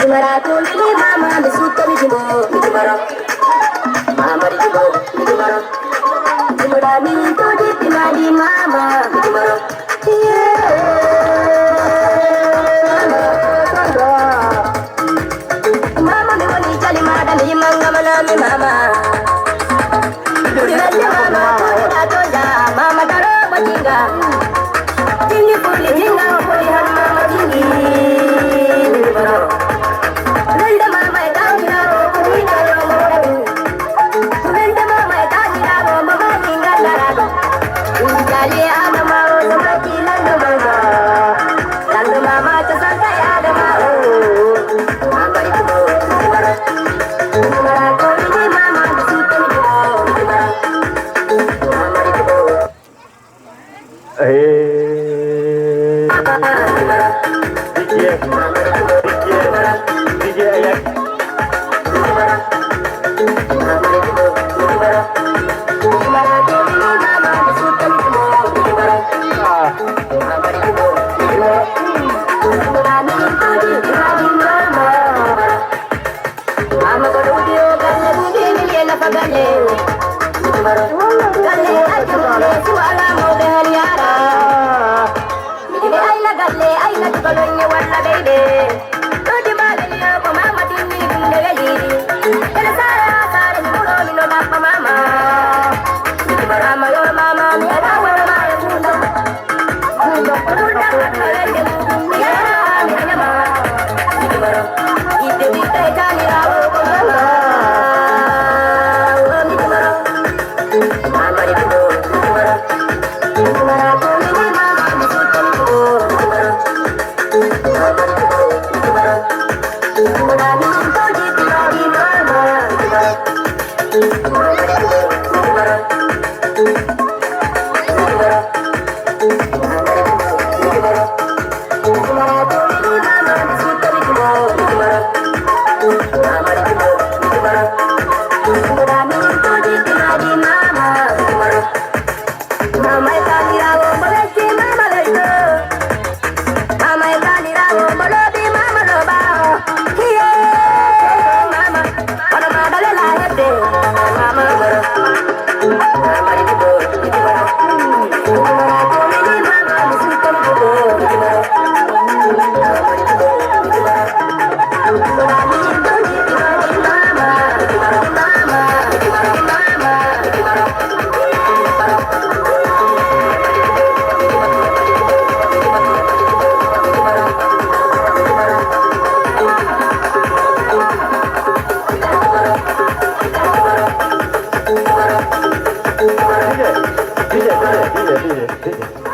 Mama, mi suuto mi jimo, mi jimoro. Mama, mi jimo, mi jimoro. Jimoɗa mi to jippi madi mama, mi jimoro. Mama, mi woni jali maɗa, mi yimanga manami mama. Ɓuri welde mama, ko ina tonja, mama daro ko jinga. Jingi fuli jinga, o fuli han mama jingi. Welde mama e dawira o, ko ina yo mo. Welde mama e dawira o, mama jinga darago. Jali adama o, so mati lando mama. Lando mama, to santa e adama o. Mama e tubo, mama. Mama, ko ni mama, mi suuto mi jimo, mama. Mama e tubo. Eh, Didier, Didier, Didier, ayak. Ah. Mama ko ɗowdi o galle ɗuuɗi, min e nafa galle. Galle acca mo le suwa ala mawɓe han yaara. Miɗo ayna galle, ayna tukolonye walla ɓeyde. Ɗowdi mbaɗe ni o ko mama tinni ɗum nde weli. Ene saara saare mi ɓuro mi no ɗaɓɓa mama. Miɗo barama yo mama mi ala wala mara tundo.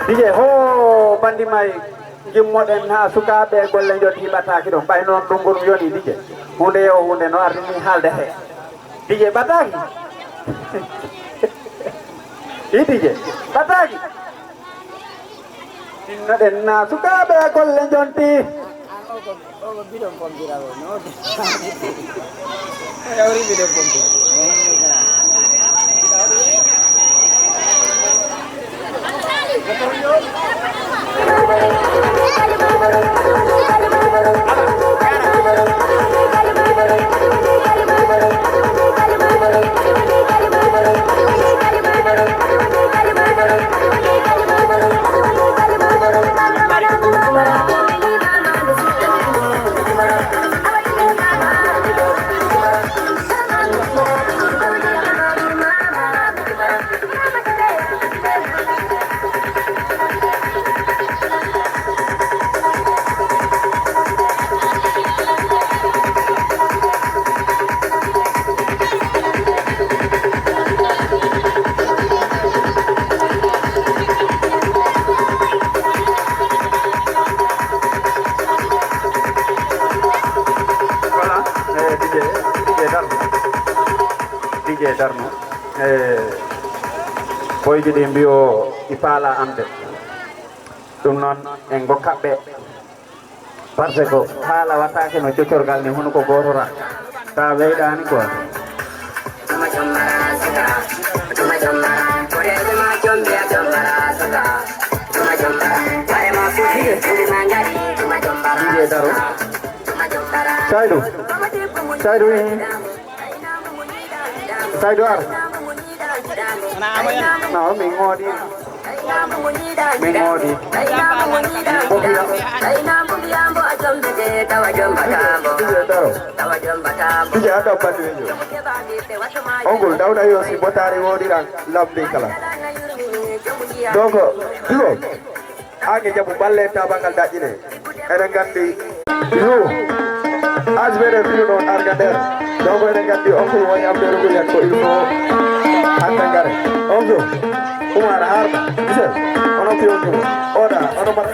Dije, ho bandi may. Ngimmoɗen haa sukaaɓe e golle njoɗi ɓataaki ɗon. Ɓay noon ɗum ngol yoni, Dije. Huunde yeewo huunde no ardini haalde he. Dije ɓataaki. I Dije ɓataaki. Innoɗen na sukaaɓe e golle njonti. O ko bidon pompiraawo, no? O yawri bidon pompi. Voilà, eh, D J, D J Darma. D J Darma. Eh, boyji ɗi mbiyo ɗi paala am de. Ɗum noon en ngokkat ɓe. Parce que haala wattaake no coccorgal ni, hono ko gooto tan. Ta weyɗaani quoi. D J Daro. Saydu. Saydu, eh. Saydu, ar. Non, min ngoodi. Min ngoodi. Ko fiya. D J Daro. D J, a ɗo balɗe wejo. Ongol, Dawda yo si botaari woodi ran labbi kala. Donc, Bigo. Ange jaɓu balle tabangal daƴƴine. Eɗen nganndi. Yo. Asbere filu noon arga nder. Donc eɗen nganndi on ko woni am nder ko yakko il faut hannde ngare. On ko Umar Harba. Ise. Ono fiyo ko. Oda. Ono mat.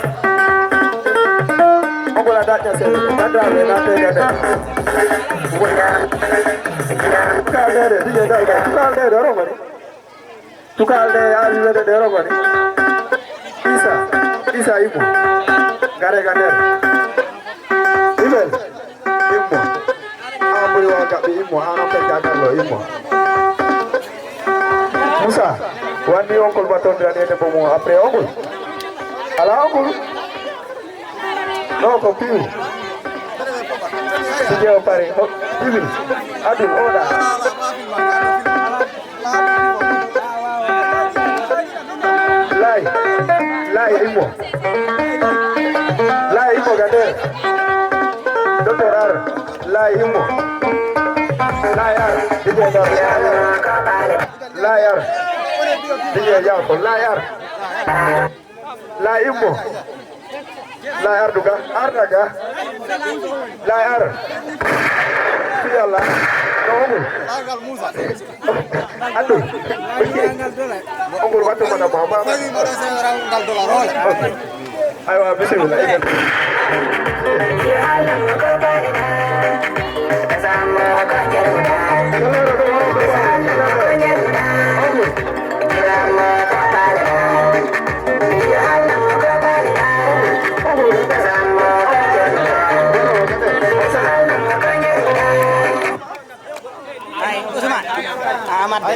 On ko la daƴƴa se. Ngadda ɓe na te gade. Ka dede, diye dal dal. Ka dede, oro mari. Tukaal ɗe yaawi wede ɗe rogo ni. Isa, Isa immo. Ngare ga nder. Ibel, immo. An ɓuri wawa gaɓɓi immo, an on pecca Carlo immo. Musa, wanni onkol batondira ɗe debbo mo après onkol. Ala onkol. Ɗo ko piw. Pijewo pare. Ho, piwi. Adu, oɗa. Lay. Lay, immo. Lay, immo, ga nder. Docteur Ar. Lay, immo. Lay, Ar. Pijewo pare. Lay, Ar. Pijewo yaw ko. Lay, Ar. La immo. La ardu ga, arda ga. La ar. Fi Allah. No omo. Andu. Ongol wattu mana baba. Aywa, bismillah. Ousmane. Amadou.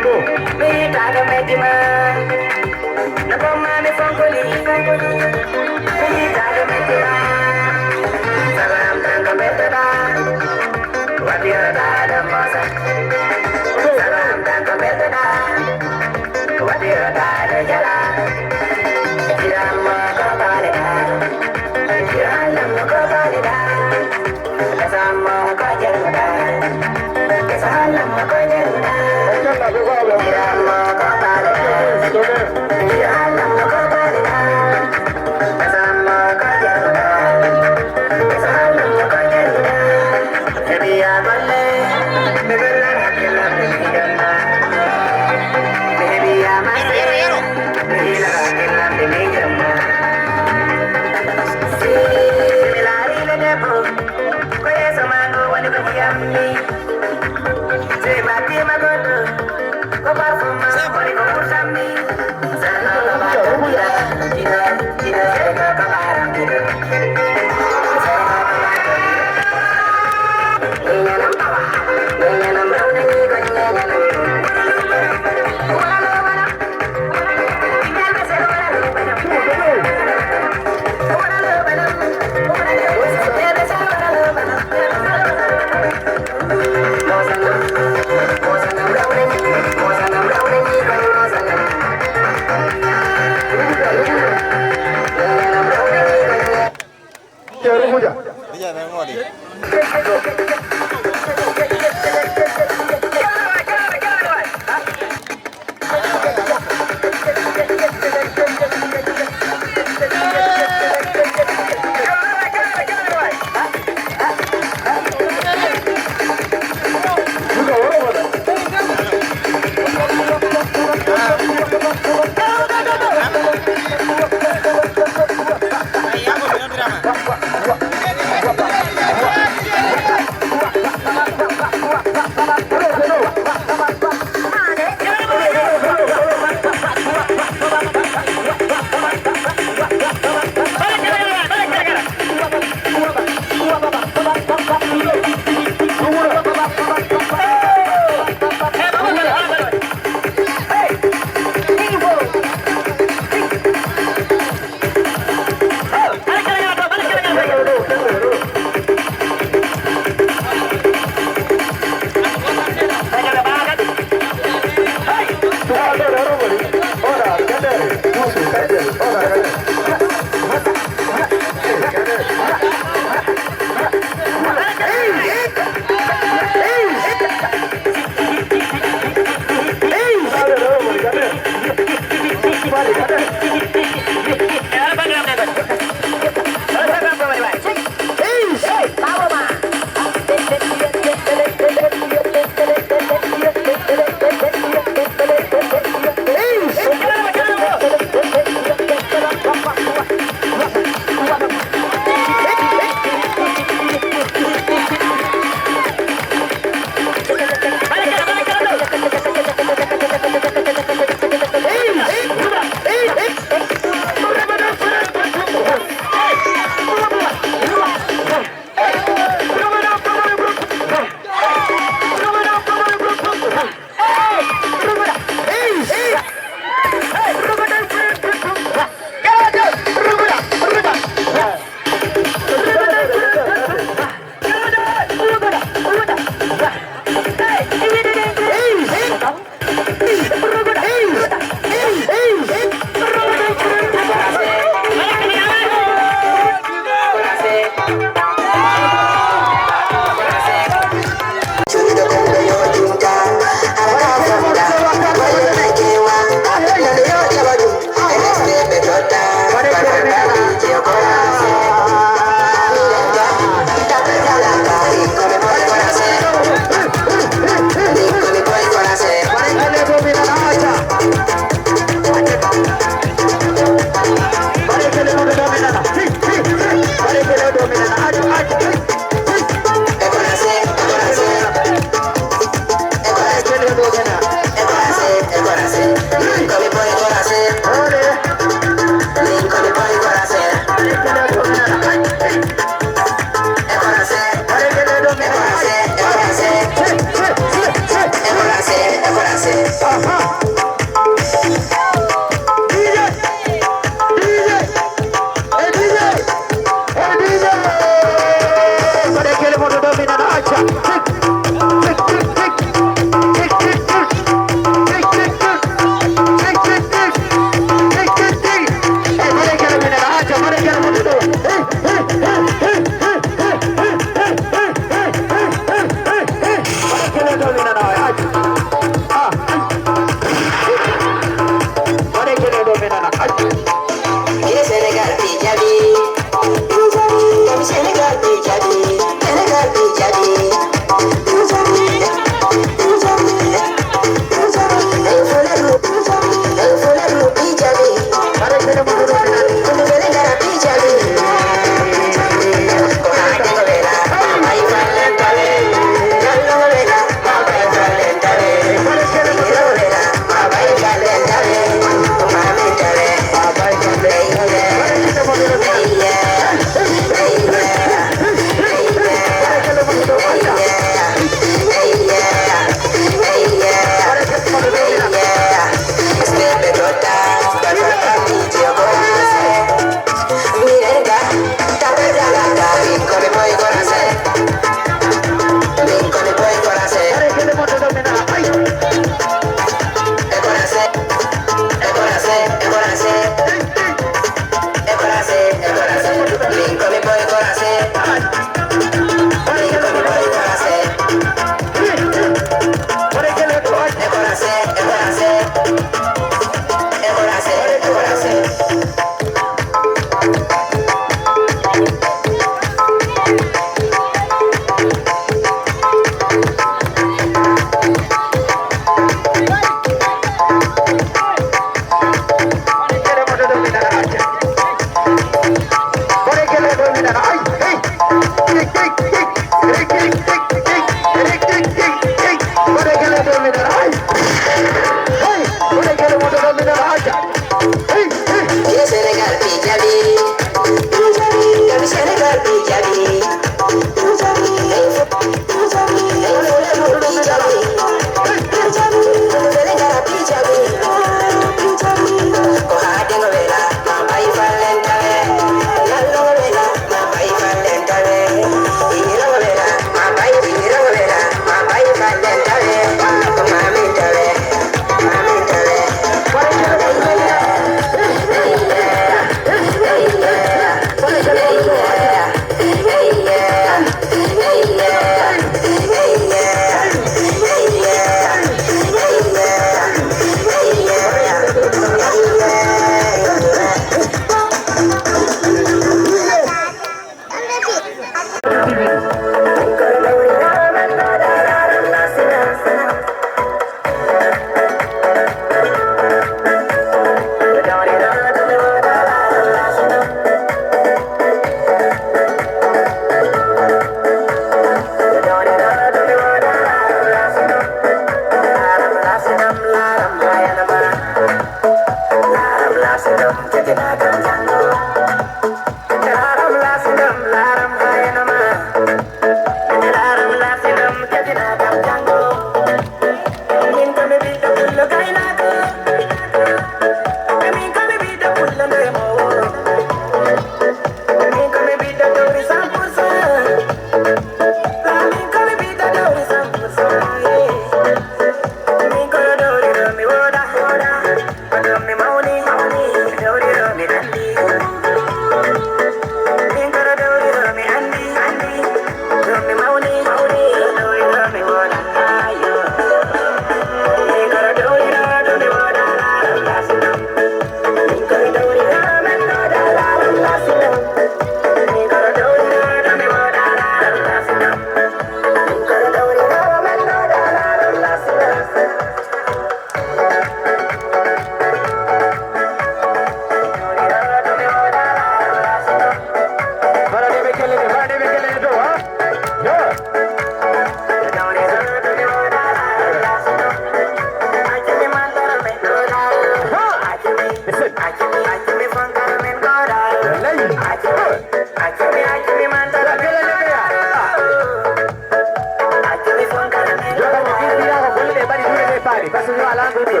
Ala ɗum ɗo.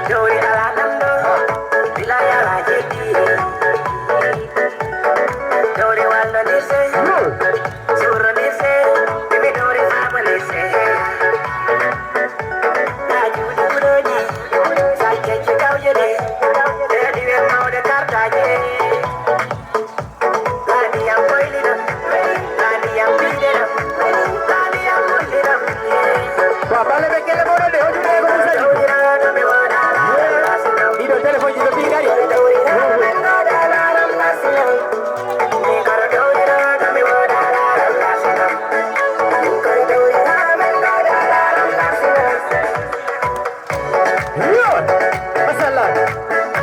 Dowri ala ɗum ɗo. Bilay ala jeddi. Dowri wallo ni se. Suro ni se. Mimi dowri fama ni se. Na juuɗe kuɗooji. Sakke ci kawje ɗe. Ɓe diwe mawɗe kartaaje. Ɗiɗo téléphone ji ɓe ɓii kadi. Yo! Masallah.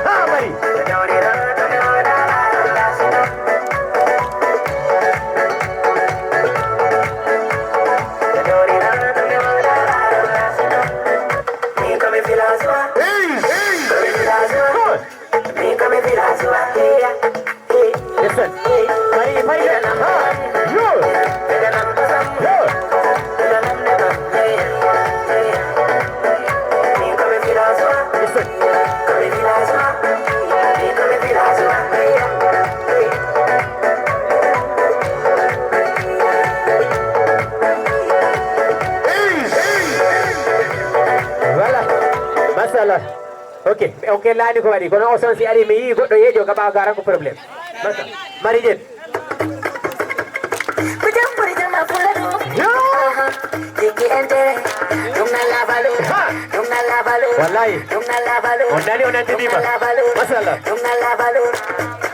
Ha, mari. Hey, hey. Good. Listen. Mari, mari. Ha. Yo. Yo. Listen. Voilà. Masallah. Ok, ok, laani ko waɗi. Kono o sansi ari, mi yii goɗɗo yeeƴo ka ɓaawo garan ko problème. Masa, mari ƴen. Ko jam ɓuri jam a fula ɗum. Yo! Aha. Jikki entere. Ɗum na labalo. Ha! Ɗum na labalo. Wallahi. Ɗum na labalo. On nani, on nantiniima. Ɗum na labalo. Masallah. Ɗum na labalo.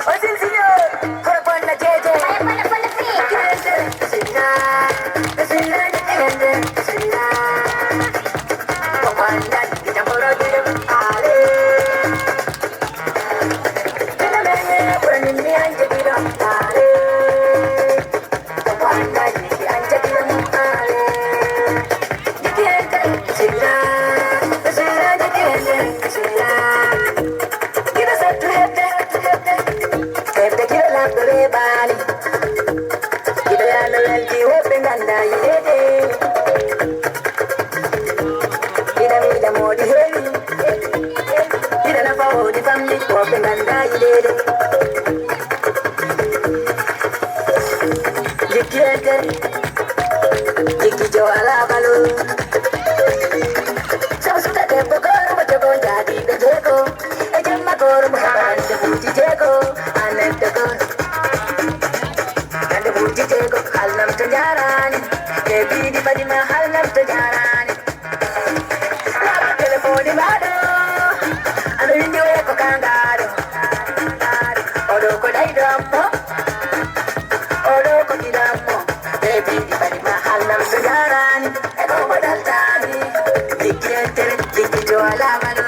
O sinsiyo. Kono bonna jeeje. Jikki entere. Sinna. Sinna jikki entere. Sinna. Ko bandan. Hedde kilo lamɗo reɓaani. Kiɗo Yallo weldi, woɓɓe nganndaa yiɗeede. Kiɗo miijamoodi heewi. Kiɗo nafa woodi fammi, woɓɓe nganndaa yiɗeede. Jikki entere, jikki jo alaa balo. Sabu suka debbo gooto mo jogo njaadiiɓe jeego. E jemma gooto mo heɓa hannde buuji jeego. An neɗɗo gooto. Hannde buuji jeego, halnam to njaaraani. E biiɗi Fadima, halnam to njaaraani. Laɓa telefooni maaɗo, aɗa winndi oya ko kanngaaɗo. Oɗo ko ɗayɗo am mo, oɗo ko giɗo am mo. E biiɗi Fadima, halnam to njaaraani. E ko mo daltaani, jikki entere, jikki jo alaa balo.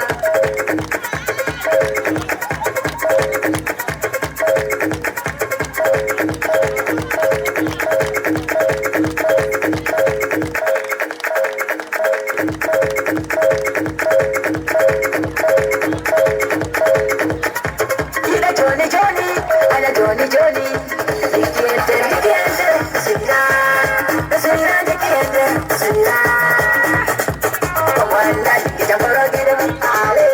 Ina jooni jooni, ana jooni jooni. Jikki entere, jikki entere, bismillah. Bismillah, jikki entere, bismillah. Ko mo anndal, ina mboroo giɗo mum, ale.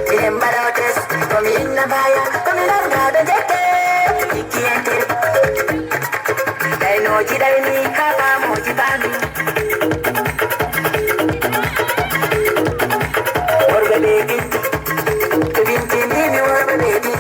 Minen mbaɗa o test, ko mi inna baya, ko mi lorgaaɗo jekke. Jikki entere. Daynooji dayni, haa faamooji faami. Worɓe ɓe binndi, ɓe binndi, mbimi worɓe ɓe binndi.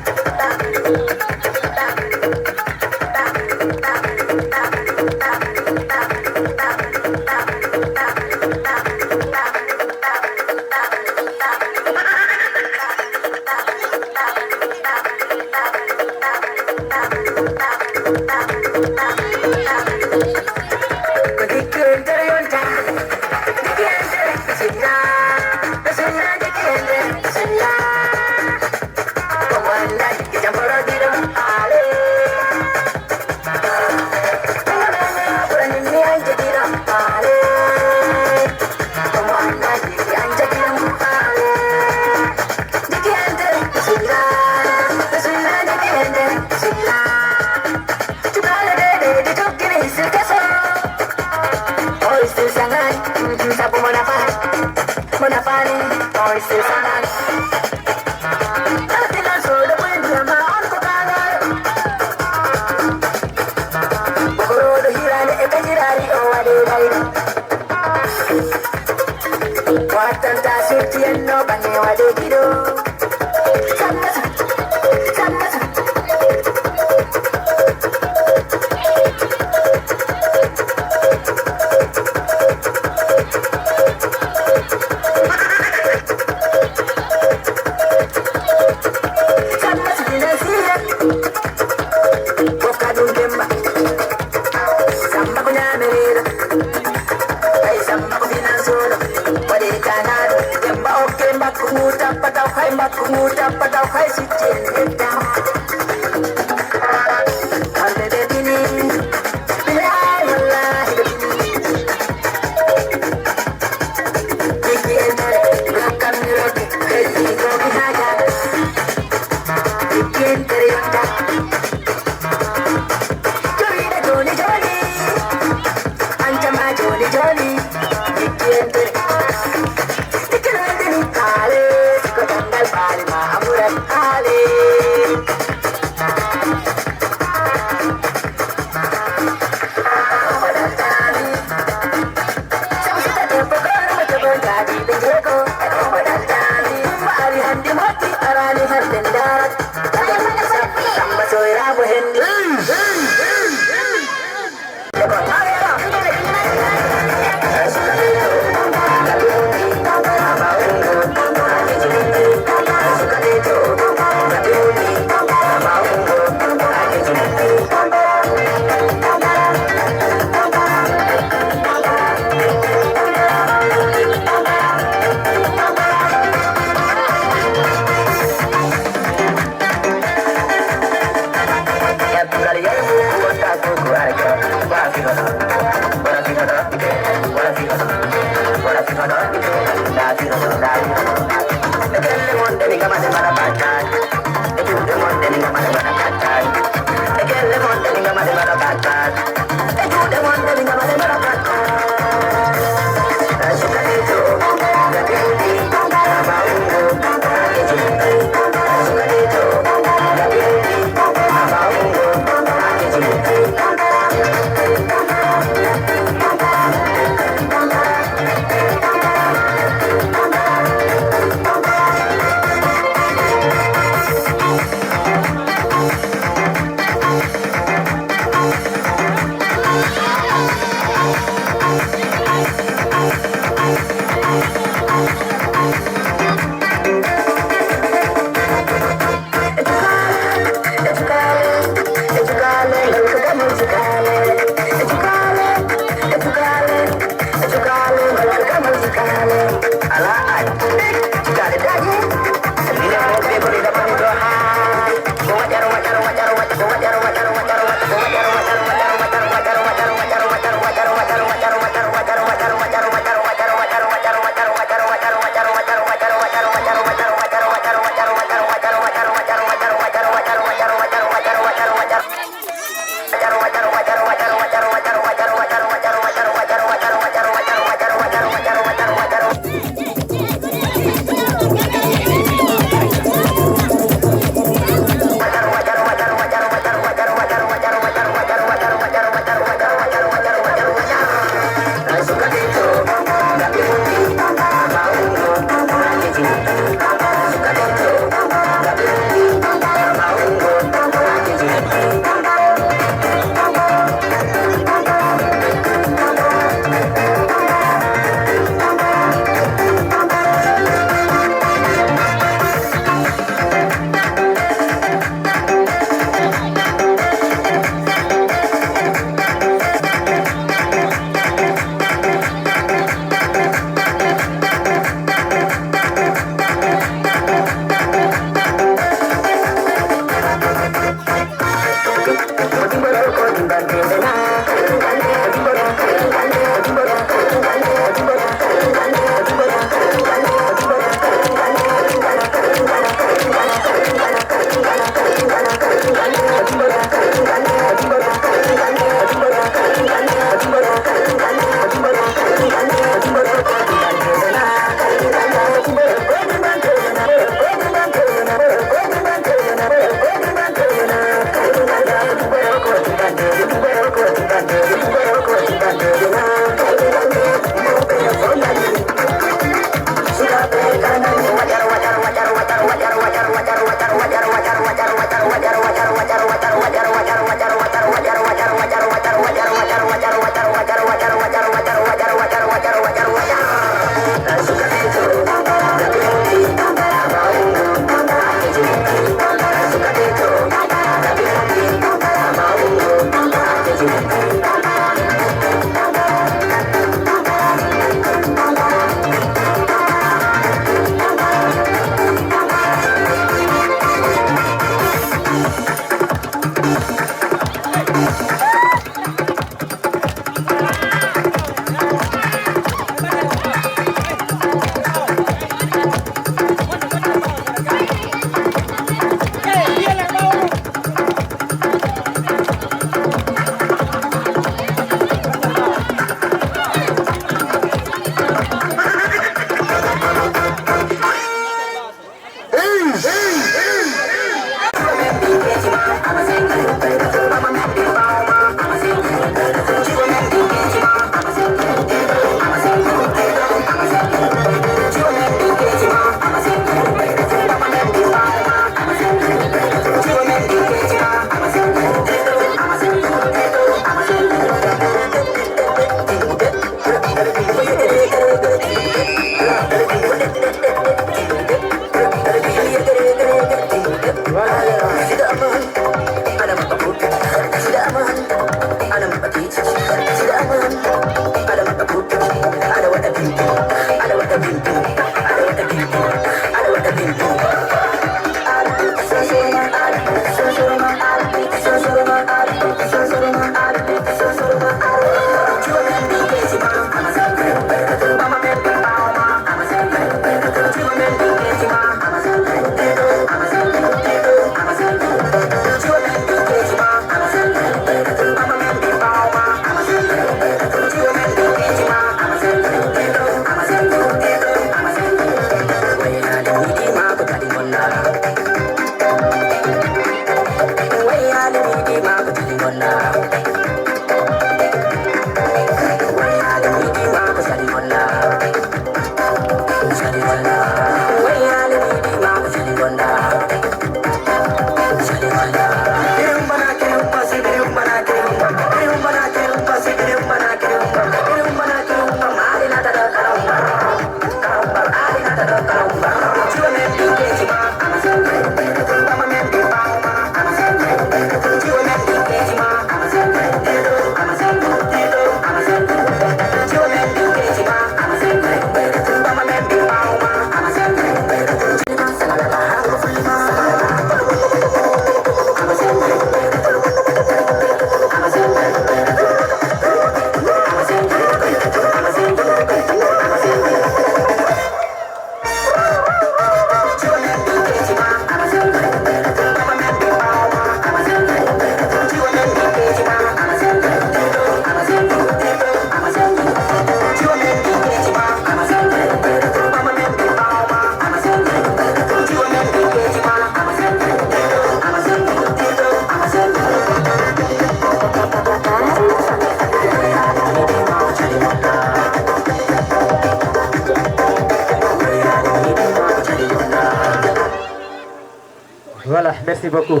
Voilà, merci beaucoup.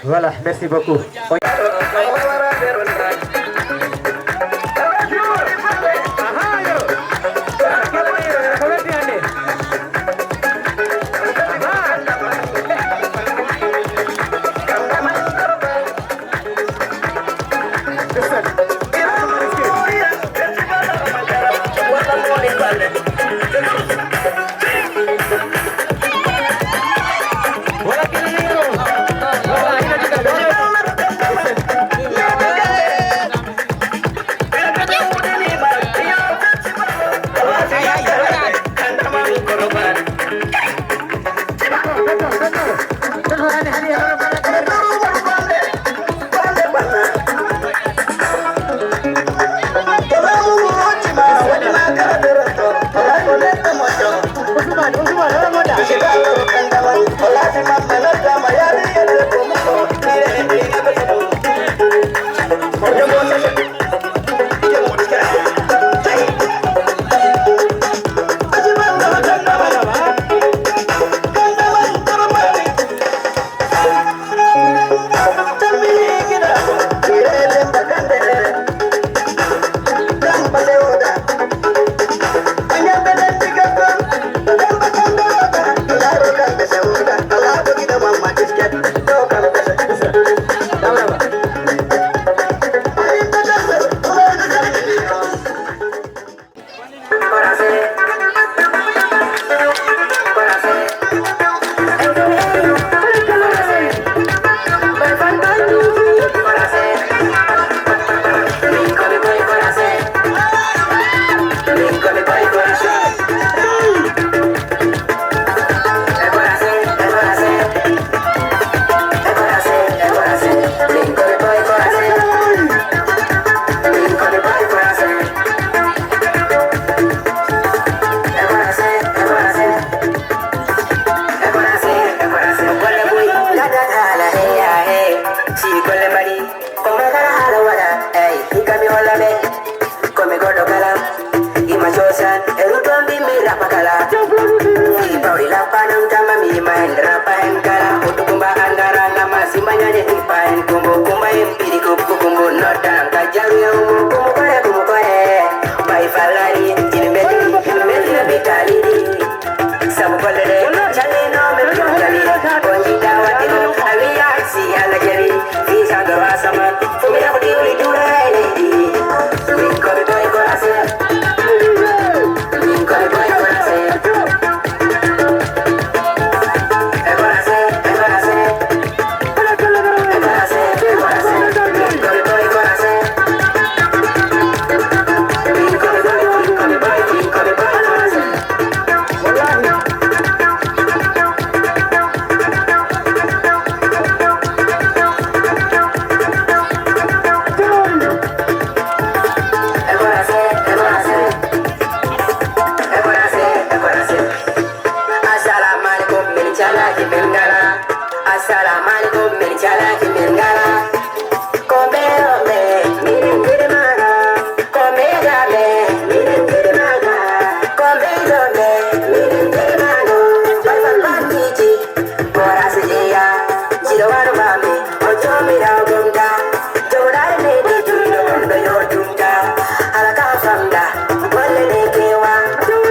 Voilà, merci beaucoup. Golle mbaɗi ko mbagara haala waɗa, ey, hikka mi holla ɓe ko mi goɗɗo kala. Ima cosan e ruton mbi mi rapa kala. Fi bawri lappa non tama mi ima hen rapa hen kala. Hudu kumba andara nama simba nyanye hipa hen kumbu kumba en piri kupu kumbu nodan. Kajaru ya umu kumu kore kumu kore. Bai falari jini meti jini meti na bitali. Sabu golle ɗe callinooɓe ɓe ɗum jali. Ko jiɗɗa waɗde ko a wiya si Allah jaɓi. Fii saago asama fo mi yahude wuli duura e leydi. Min ko mi boy ko ase. Min ko mi boy ko ase. E ko ase, e ko ase. Assalamu alaikum, min calaaki min ngala. Assalamu alaikum, min calaaki min ngala. Ko mbeeɗo ɓe, minen njiɗi maga. Ko mbeeɗa ɓe, minen njiɗi maga. Ko mbeeɗo ɓe, minen njiɗi maga. Balbal bantiji, ko rasijiya. Jiɗo wano mami, o joomiraawo gomta. Jooɗaade leydi, jumɗo wonɗo yo jumta. Ala ka famɗa, golle ɗe kewa.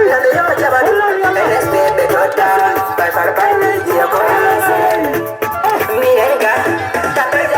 Lando yo jaɓa ɗum, N S P ɓe totta. Balbal bantiji, ko rasijiya. Minen ga, tappere